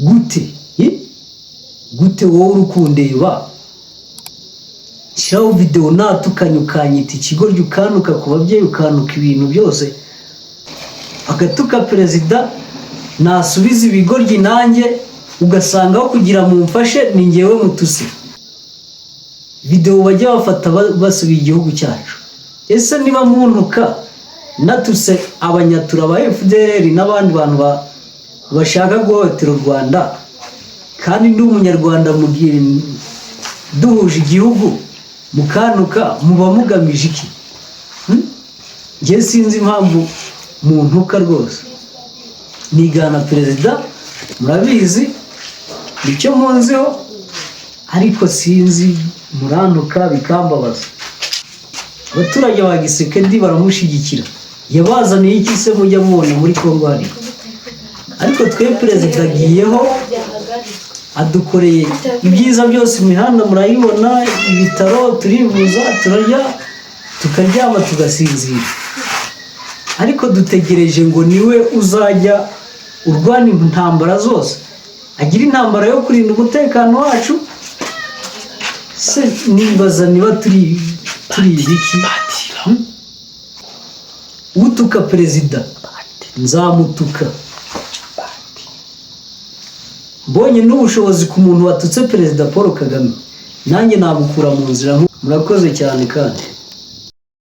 Gute? Gute wowe uri kundeba, shyiraho videwo natukanye, ukanyita ikigoryi, ukantuka ku babyeyi, ukantuka ibintu byose, bagatuka perezida, nasubiza ibigoryi nanjye ugasanga aho kugira mumfashe ni ngewe mutuse. Videwo bajya bafata basubiye igihugu cyacu. Ese niba muntuka natuse abanyatura ba FDLR n'abandi bantu bashaka guhohotera u Rwanda, kandi ndi umunyarwanda, mugihe duhuje igihugu mukantuka, muba mugamije iki? Njye sinzi impamvu muntuka rwose. Nigana perezida, murabizi, nicyo munziho, ariko sinzi, murantuka bikambabaza. Abaturage ba Tshisekedi baramushyigikira. Yabazaniye iki se mujya mubona muri Kongo hariya? Ariko twe perezida agiyeho, adukoreye ibyiza byose, imihanda murayibona, ibitaro turivuza, turarya, tukaryama, tugasinzira. Ariko dutegereje ngo niwe uzajya urwana intambara zose, agira intambara yo kurinda umutekano wacu? Se nibaza niba turi ibiki? Utuka perezida nzamutuka. Mbonye n'ubushobozi ku muntu watutse Perezida Paul Kagame, nanjye namukura mu nzira. Murakoze cyane kandi.